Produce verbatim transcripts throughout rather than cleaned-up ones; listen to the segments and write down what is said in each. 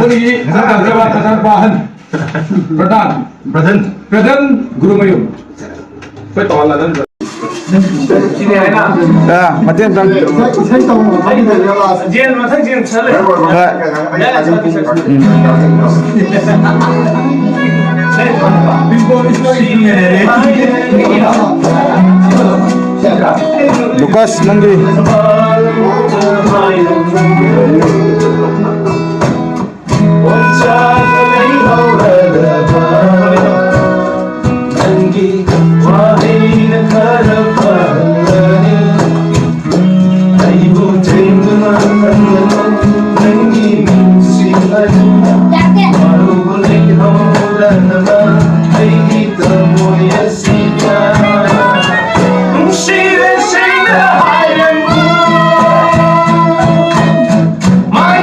ꯑꯩꯈꯣꯏꯒꯤ ꯍꯟꯗꯛ ꯇꯧꯖꯕ ꯃꯆꯥꯅꯨꯄꯥ ꯑꯍꯟ ꯄ꯭ꯔꯙꯥꯟ, ꯄ꯭ꯔꯙꯥꯟ, ꯄ꯭ꯔꯙꯥꯟ ꯒꯨꯔꯨꯃꯌꯨꯝ꯫ ꯑꯩꯈꯣꯏ ꯇꯣꯉꯥꯟꯅ ꯑꯗꯨꯝ ꯁꯤꯅꯦ ꯍꯥꯏꯅ꯫ ꯑꯥ, ꯃꯇꯦꯡ ꯑꯝꯇꯪ꯫ ꯏꯁꯩ, ꯏꯁꯩ ꯇꯧꯕ ꯃꯊꯪꯒꯤꯗ ꯂꯥꯁ꯫ ꯖꯦꯟ ꯃꯊꯪ ꯖꯦꯟ ꯁꯠꯂꯦ꯫ ꯍꯣꯏ꯫ ꯌꯥ, ꯌꯥ, ꯁꯠꯂꯦ, ꯁꯠꯂꯦ꯫ ꯎꯝ꯫ ꯂꯨꯀꯥꯁ, ꯅꯪꯒꯤ꯫ ꯅꯪꯒꯤ ꯋꯥꯍꯩꯅ ꯈꯔ ꯐꯍꯜꯂꯅꯤ꯫ ꯑꯩꯕꯨ ꯊꯦꯡꯗꯨꯅ ꯈꯟꯒꯅꯨ, ꯅꯪꯒꯤ ꯃꯤꯡꯁꯤ ꯑꯩꯅ ꯋꯥꯔꯧꯕ ꯂꯩꯍꯧꯗꯅꯕ ꯑꯩꯒꯤ ꯊꯃꯣꯏ ꯑꯁꯤꯗ꯫ ꯅꯨꯡꯁꯤꯔꯦ ꯁꯦꯡꯅ ꯍꯥꯏꯔꯝꯃꯨ, my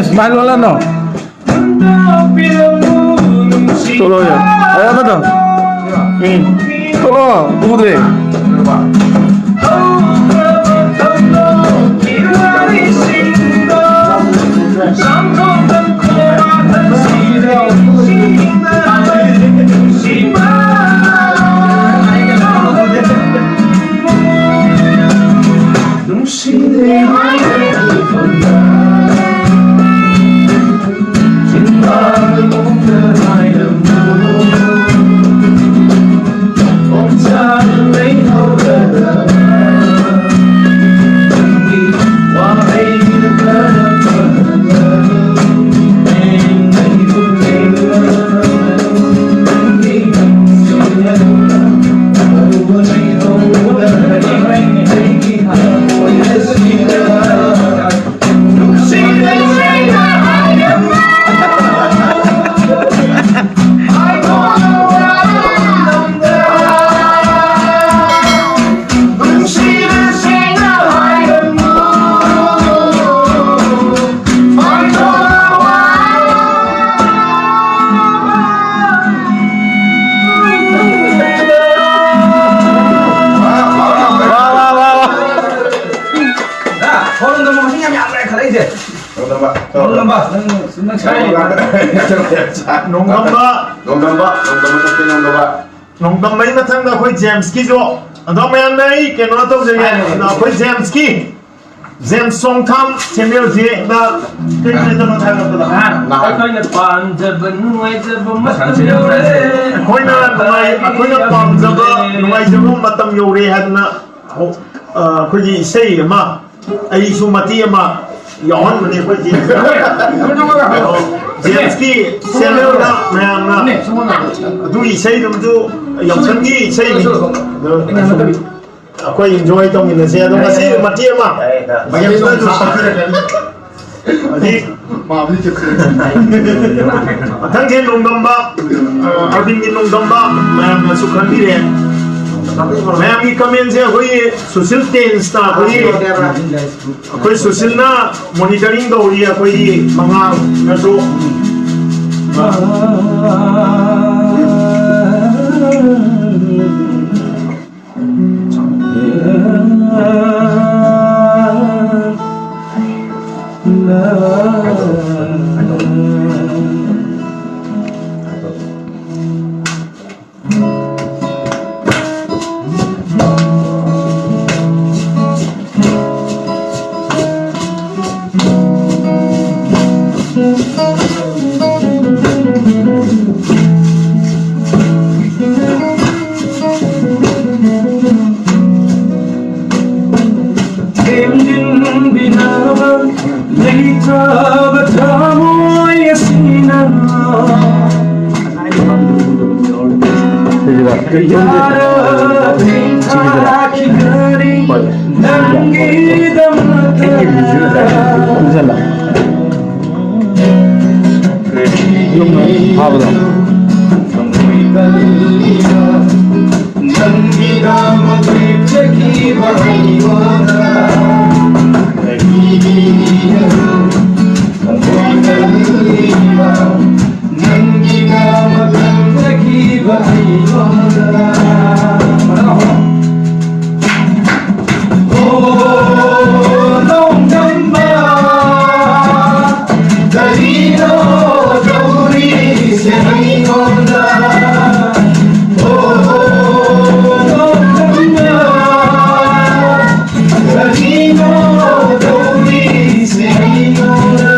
ꯁꯨꯃꯥꯏꯅ ꯂꯣꯜꯂꯅꯣ꯫ ꯊꯣꯛꯂꯛꯑꯣ ꯌꯥꯔꯦ꯫ ꯑꯩ ꯑꯃꯗꯣ꯫ ꯎꯝ꯫ ꯊꯣꯛꯂꯛꯑꯣ꯫ ꯎꯗ꯭ꯔꯦ꯫ ꯐꯣꯟ ꯅꯝꯕꯔ ꯃꯁꯤꯡ ꯌꯥꯝ ꯌꯥꯝꯈ꯭ꯔꯦ ꯈꯜꯂꯛꯏꯁꯦ꯫ Phone number. Phone number. ꯅꯪ, ꯅꯪ ꯁꯥꯏ꯫ ꯅꯣꯡꯗꯝꯕ꯫ ꯅꯣꯡꯗꯝꯕ, ꯅꯣꯡꯗꯝꯕ ꯆꯠꯄ ꯅꯣꯡꯗꯝꯕ꯫ ꯅꯣꯡꯗꯝꯕꯒꯤ ꯃꯊꯪꯗ ꯑꯩꯈꯣꯏ ꯖꯦꯝꯁꯀꯤꯁꯨ꯫ ꯑꯗꯣ ꯃꯌꯥꯝꯅ ꯑꯩ ꯀꯩꯅꯣ ꯇꯧꯖꯒꯦ꯫ ꯑꯗꯣ ꯑꯩꯈꯣꯏ ꯖꯦꯝꯁꯀꯤ, ꯖꯦꯝꯁ ꯆꯣꯡꯊꯥꯝ ꯁꯦꯝꯕꯤꯔꯨꯁꯤ꯫ ꯀꯩ ꯀꯩ ꯇꯧꯅꯣ ꯊꯥꯒꯠꯄꯗꯣ? ꯑꯩꯈꯣꯏꯅ ꯄꯥꯝꯖꯕ ꯅꯨꯡꯉꯥꯏꯖꯕ ꯃꯇꯝ ꯌꯧꯔꯦ꯫ ꯑꯩꯈꯣꯏꯅ ꯅꯨꯡꯉꯥꯏ-, ꯑꯩꯈꯣꯏꯅ ꯄꯥꯝꯖꯕ ꯅꯨꯡꯉꯥꯏꯖꯕ ꯃꯇꯝ ꯌꯧꯔꯦ ꯍꯥꯏꯗꯅ, ꯑ, ꯑꯩꯈꯣꯏꯒꯤ ꯏꯁꯩ ꯑꯃ, ꯑꯩꯁꯨ ꯃꯇꯦꯛ ꯑꯃ ꯌꯥꯎꯍꯟꯕꯅꯦ ꯑꯩꯈꯣꯏ ꯖꯦꯝꯁꯀꯤ ꯆꯦꯅꯦꯜꯗ ꯃꯌꯥꯝꯅ ꯑꯗꯨꯒꯤ ꯏꯁꯩꯗꯨꯝꯁꯨ ꯌꯥꯎꯁꯪꯒꯤ ꯏꯁꯩꯅꯤ꯫ ꯑꯗꯣ ꯑꯩꯈꯣꯏ ꯏꯟꯖꯣꯏ ꯇꯧꯃꯤꯟꯅꯁꯦ꯫ ꯑꯗꯣ ꯉꯁꯤ ꯃꯇꯦꯛ ꯑꯃ ꯃꯌꯥꯝꯅꯁꯨ ꯁꯛꯄꯤꯔꯛꯀꯅꯤ꯫ ꯑꯗꯩ ꯃꯊꯪꯁꯦ ꯅꯣꯡꯗꯝꯕ, ꯑꯔꯕꯤꯟꯒꯤ ꯅꯣꯡꯗꯝꯕ ꯃꯌꯥꯝꯅꯁꯨ ꯈꯟꯕꯤꯔꯦ꯫ ꯃꯌꯥꯝꯒꯤ ꯀꯃꯦꯟꯁꯦ ꯑꯩꯈꯣꯏꯒꯤ ꯁꯨꯁꯤꯜ ꯇꯦꯟꯁꯇ ꯑꯩꯈꯣꯏꯒꯤ, ꯑꯩꯈꯣꯏ ꯁꯨꯁꯤꯜꯅ ꯃꯣꯅꯤꯇꯔꯤꯡ ꯇꯧꯔꯤ, ꯑꯩꯈꯣꯏꯒꯤ ꯃꯉꯥꯜ ꯅꯠꯇ꯭ꯔꯣ? ꯂꯦꯝꯖꯤꯟꯕꯤꯅꯕ ꯂꯩꯇ꯭ꯔꯕ ꯊꯃꯣꯏ ꯑꯁꯤꯅ ꯁꯤꯗ ꯌꯥꯔꯕ ꯊꯦꯡꯊꯈꯤꯒꯅꯤ ꯍꯣꯏ꯫ ꯅꯪꯒꯤꯗꯃꯛꯇ꯫ ꯈꯨꯖꯜꯂ꯫ ꯌꯨꯝ ꯐꯥꯕꯗꯣ꯫ ꯅꯪꯒꯤꯗꯃꯛ ꯂꯦꯞꯆꯈꯤꯕ ꯑꯩꯉꯣꯟꯗ ꯀꯔꯤꯒꯤꯅꯣ ꯊꯃꯣꯏ ꯀꯜꯂꯤꯕ? ꯅꯪꯒꯤꯗꯃꯛ ꯂꯦꯞꯆꯈꯤꯕ ꯑꯩꯉꯣꯟꯗ꯫ ꯅꯣꯡꯗꯝꯕ, ꯀꯔꯤꯅꯣ ꯇꯧꯔꯤꯁꯦ ꯑꯩꯉꯣꯟꯗ? ꯅꯣꯡꯗꯝꯕ, ꯀꯔꯤꯅꯣ ꯇꯧꯔꯤꯁꯦ ꯑꯩꯉꯣꯟꯗ?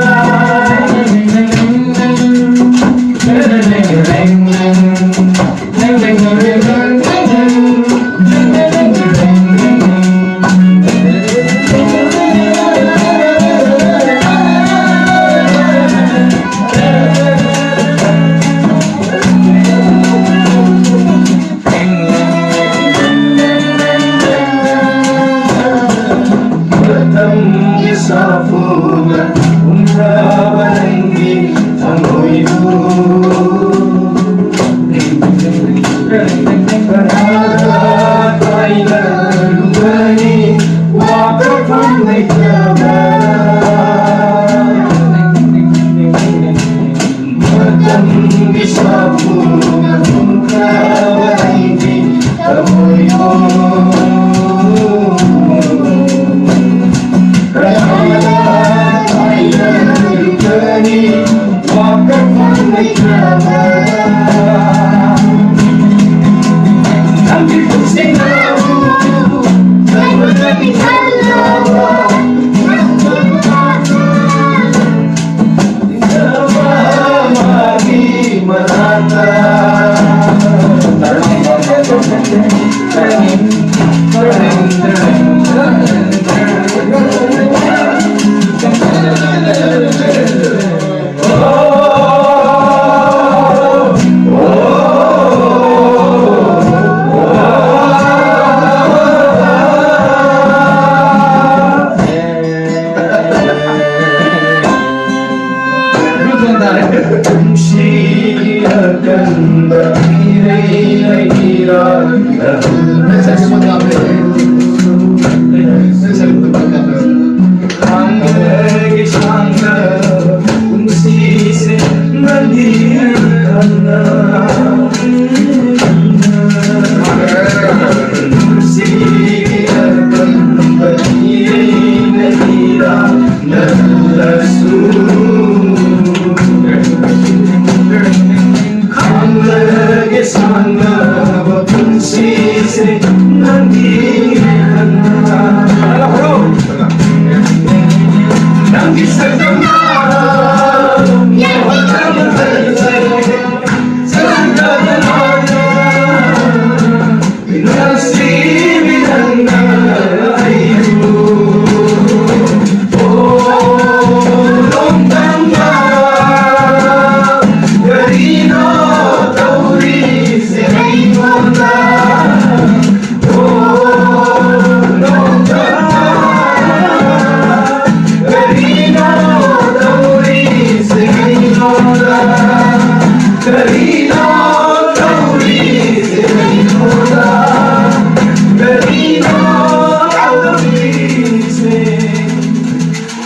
ꯃꯇꯝꯒꯤ ꯁꯥꯐꯨꯅ ꯍꯨꯝꯂꯕ ꯅꯪꯒꯤ ꯊꯃꯣꯏꯕꯨ ꯀꯅꯥꯗ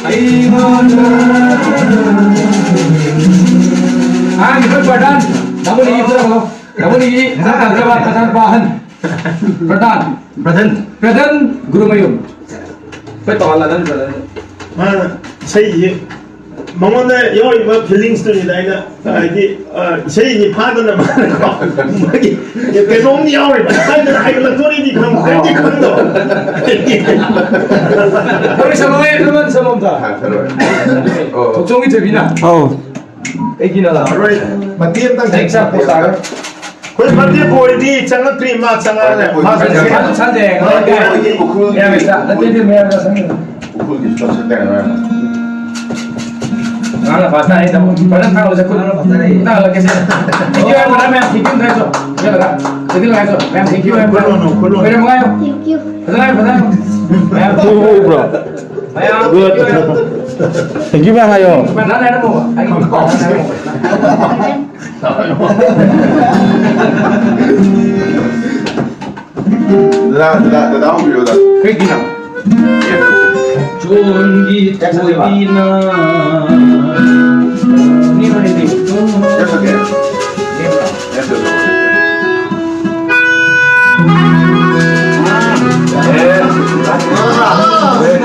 ꯑꯉꯥꯡꯒꯤ ꯑꯩꯈꯣꯏ ꯄ꯭ꯔꯙꯥꯟ, ꯇꯥꯃꯣꯅꯤꯒꯤ ꯏꯆꯥ ꯇꯥꯃꯣꯅꯤꯒꯤ ꯏꯆꯥ ꯇꯥꯖꯕ ꯄ꯭ꯔꯙꯥꯟ ꯄꯥꯍꯟ꯫ ꯄ꯭ꯔꯙꯥꯟ꯫ ꯄ꯭ꯔꯙꯥꯟ꯫ ꯄ꯭ꯔꯙꯥꯟ ꯒꯨꯔꯨꯃꯌꯨꯝ꯫ ꯑꯩꯈꯣꯏ ꯇꯣꯉꯥꯟꯅ ꯅꯪ ꯄ꯭ꯔꯙꯥꯟ꯫ ꯃꯥꯅ ꯏꯁꯩꯁꯤ ꯃꯉꯣꯟꯗ ꯌꯥꯎꯔꯤꯕ feelings ꯇꯨꯅꯤꯗ ꯑꯩꯅ ꯍꯥꯏꯗꯤ, ꯑ, ꯏꯁꯩꯅꯤ ꯐꯥꯗꯅ ꯃꯥꯅꯀꯣ, ꯃꯥꯒꯤ ꯀꯩꯅꯣꯝꯗꯤ ꯌꯥꯎꯔꯤꯕ, ꯀꯥꯏꯗꯅ ꯍꯥꯏꯒꯠꯂꯛꯇꯣꯔꯤꯗꯤ ꯈꯪ-, ꯀꯩꯝꯇ ꯈꯪꯗꯕ꯫ ꯍꯣꯏ, ꯁꯪꯉꯝꯃꯦ, ꯑꯗꯨꯃꯥꯏꯅ ꯁꯪꯉꯝꯗ꯫ ꯊꯥꯡꯊꯔꯣꯏ꯫ ꯑꯣ꯫ ꯊꯣꯛꯆꯣꯝꯒꯤ ꯊꯣꯏꯕꯤꯅ꯫ ꯑꯧ꯫ ꯑꯩꯒꯤꯅ ꯂꯥꯛꯑꯔꯣꯏ꯫ ꯃꯇꯦꯛ ꯑꯃꯇꯪ ꯑꯩ ꯆꯥꯛ ꯄꯣꯁ ꯇꯥꯔꯦ꯫ ꯑꯩꯈꯣꯏ ꯃꯇꯦꯛ ꯑꯣꯏꯔꯗꯤ ꯆꯪꯉꯛꯇ꯭ꯔꯤ, ꯃꯥ ꯆꯪꯉꯛꯑꯒ ꯃꯥ ꯆꯪꯉꯛꯑꯒ ꯁꯥꯟꯅ-, ꯁꯥꯟꯅꯖꯩ꯫ ꯃꯌꯥꯝꯒꯤ ꯆꯥꯛ ꯅꯠꯇꯦ, ꯅꯠꯇꯦ, ꯃꯌꯥꯝꯒꯤ ꯆꯥꯛ ꯆꯪꯉꯛꯑꯦ꯫ ꯎꯈ꯭ꯔꯨꯜꯒꯤꯁꯨ ꯆꯠꯁꯤꯟꯗ ꯉꯔꯥꯡ꯫ ꯉꯔꯥꯡꯅ ꯐꯥꯁꯇ ꯍꯥꯏꯗ ꯐꯖꯅ ꯊꯥꯡꯒꯠꯂꯁꯦ ꯈꯨꯠ꯫ ꯊꯥꯡꯒꯠꯂꯛꯀꯦꯁꯦ꯫ Thank you ꯍꯥꯏꯌꯣ, ꯃꯌꯥꯝ thank you ꯍꯥꯏꯌꯣ꯫ ꯌꯦꯡꯉꯒ꯫ Thank you ꯍꯥꯏꯌꯣ, ꯃꯌꯥꯝ thank you ꯍꯥꯏꯌꯣ꯫ ꯈꯨꯠ ꯂꯣꯟꯅꯣ, ꯈꯨꯠ ꯂꯣꯟꯅꯣ꯫ ꯈꯨꯠ ꯂꯣꯟꯅꯣ ꯍꯥꯏꯌꯣ꯫ Thank you꯫ ꯐꯖꯅ ꯍꯥꯏꯌꯣ, ꯐꯖꯅ ꯍꯥꯏꯌꯣ꯫ ꯃꯌꯥꯝ thank you ꯎꯕ꯭ꯔꯣ? ꯍꯥꯏꯌꯣ꯫ ꯃꯌꯥꯝ thank you ꯍꯥꯏꯌꯣ꯫ Thank you ꯃꯌꯥꯝ ꯍꯥꯏꯌꯣ꯫ ꯐꯖꯅ ꯍꯥꯏꯔꯝꯃꯣꯕ꯫ ꯑꯩ ꯄꯥꯎ ꯐꯖꯅ ꯍꯥꯏꯔꯝꯃꯣꯕ꯫ ꯗꯗꯥ, ꯗꯗꯥ, ꯗꯗꯥ ꯍꯧꯕꯤꯔꯣꯗ꯫ ꯀꯩꯒꯤꯅꯣ? ꯆꯣꯟꯒꯤ ꯊꯣꯏꯕꯤꯅ꯫ ꯅꯤ ꯍꯣꯏꯗꯤ꯫ ꯂꯦꯞꯄꯒꯦ꯫ ꯂꯦꯞꯄ꯭ꯔꯣ? ꯂꯦꯞꯄ꯭ꯔꯣ?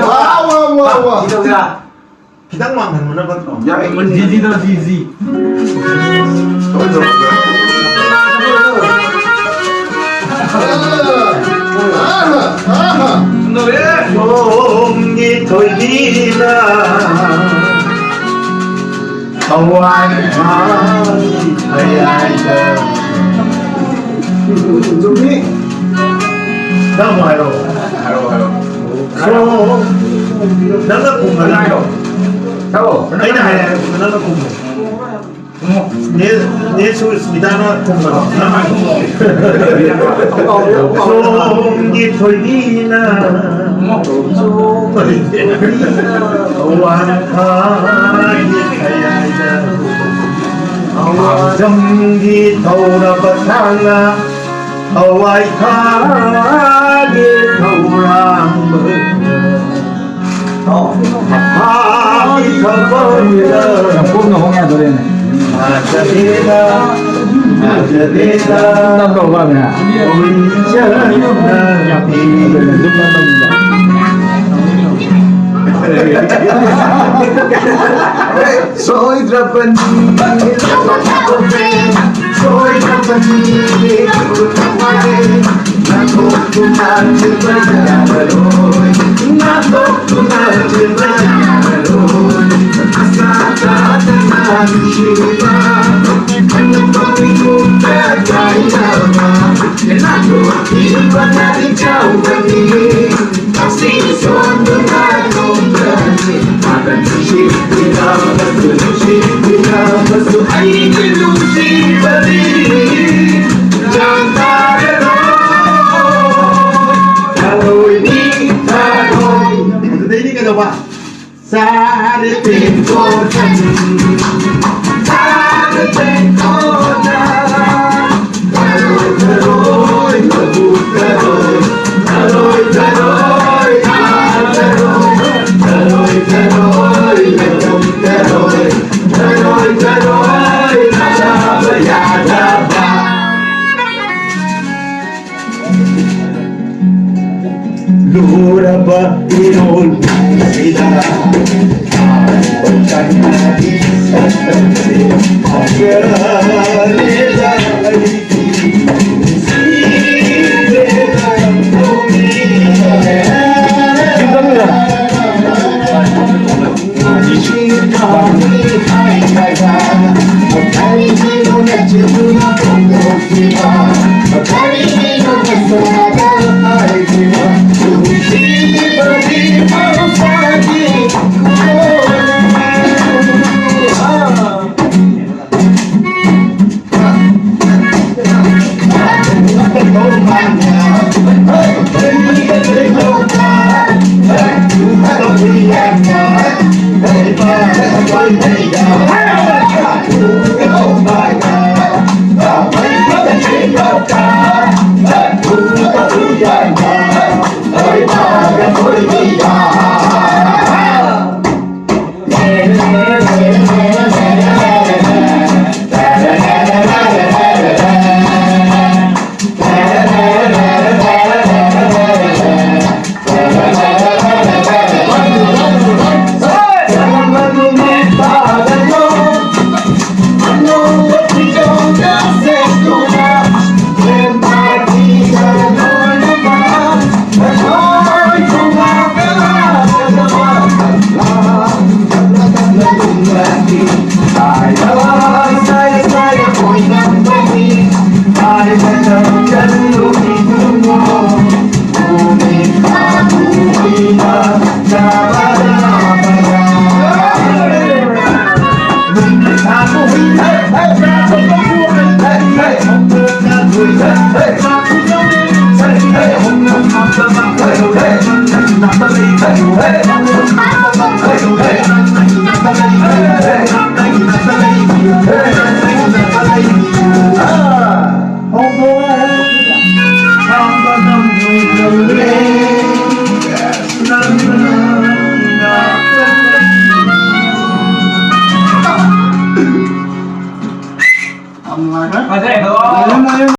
ꯋꯥ, ꯋꯥ, ꯋꯥ, ꯋꯥ꯫ ꯈꯤꯇꯪ ꯋꯥꯡꯍꯟꯕꯅ ꯐꯠꯇ꯭ꯔꯣ? ꯌꯥꯏ, ꯖꯤ ꯖꯤꯗꯣ, ꯖꯤ ꯖꯤ꯫ ꯁꯣꯝꯒꯤ ꯊꯣꯏꯕꯤꯅ ꯊꯋꯥꯏ ꯊꯥꯒꯤ ꯈꯌꯥꯏꯗ꯫ ꯆꯨꯝꯃꯤ꯫ ꯅꯪ ꯑꯃꯨꯛ ꯍꯥꯏꯔꯛꯑꯣ꯫ ꯍꯥꯏꯔꯛꯑꯣ, ꯍꯥꯏꯔꯛꯑꯣ꯫ ꯅꯪꯅ ꯈꯨꯝꯕꯗ ꯍꯥꯏꯔꯣ꯫ ꯇꯥꯎ꯫ ꯑꯩꯅ ꯍꯥꯏꯔꯦ, ꯅꯪꯅ ꯈꯨꯝꯃꯣ꯫ ꯅꯦ, ꯅꯦ ꯁꯨꯁꯃꯤꯇꯥꯅ ꯈꯨꯝꯕꯗꯣ꯫ ꯅꯪꯅ ꯈꯨꯝꯃꯣ꯫ ꯁꯣꯝꯒꯤ ꯊꯣꯏꯕꯤꯅ ꯋꯥꯟꯊꯥꯒꯤ ꯈꯌꯥꯏꯗ ꯍꯋꯥꯖꯝꯒꯤ ꯊꯧꯔꯕ ꯊꯥꯡꯅ ꯍꯋꯥꯏ ꯊꯥꯒꯤ ꯊꯧꯔꯥꯡꯕ ꯌꯥꯝ ꯀꯣꯝꯅ ꯍꯣꯡ ꯌꯥꯗꯣꯔꯦꯅꯦ꯫ ꯅꯝ ꯇꯧꯔꯕ ꯃꯌꯥꯝ? ꯁꯣꯏꯗ꯭ꯔꯕꯅꯤ꯫ ꯁꯣꯏꯗ꯭ꯔꯕꯅꯤ꯫ ꯅꯥꯊꯣꯛꯇꯨꯅ ꯆꯦꯟꯕ ꯌꯥꯔꯔꯣꯏ꯫ ꯅꯥꯊꯣꯛꯇꯨꯅ ꯆꯦꯟꯕ ꯌꯥꯔꯔꯣꯏ꯫ ꯑꯁꯥ ꯇꯥꯗꯅ ꯅꯨꯡꯁꯤꯕ, ꯑꯉꯛꯄ ꯃꯤꯀꯨꯞꯇ ꯀꯥꯏꯅꯕ꯫ ꯅꯥꯊꯣꯛꯈꯤꯕ ꯅꯥꯔꯤ ꯆꯥꯎꯕꯅꯤ꯫ ꯑꯗꯨꯗꯩꯗꯤ ꯀꯩꯗꯧꯕ? ꯂꯨꯔꯕ ꯏꯔꯣꯜ ꯁꯤꯗ ꯀꯅꯥꯒꯤ ꯁꯛꯇꯝꯁꯦ ꯐꯖꯔꯦꯗ ꯑꯩꯒꯤ ꯁꯤꯗ ꯇꯧꯅꯤꯡꯉꯦ꯫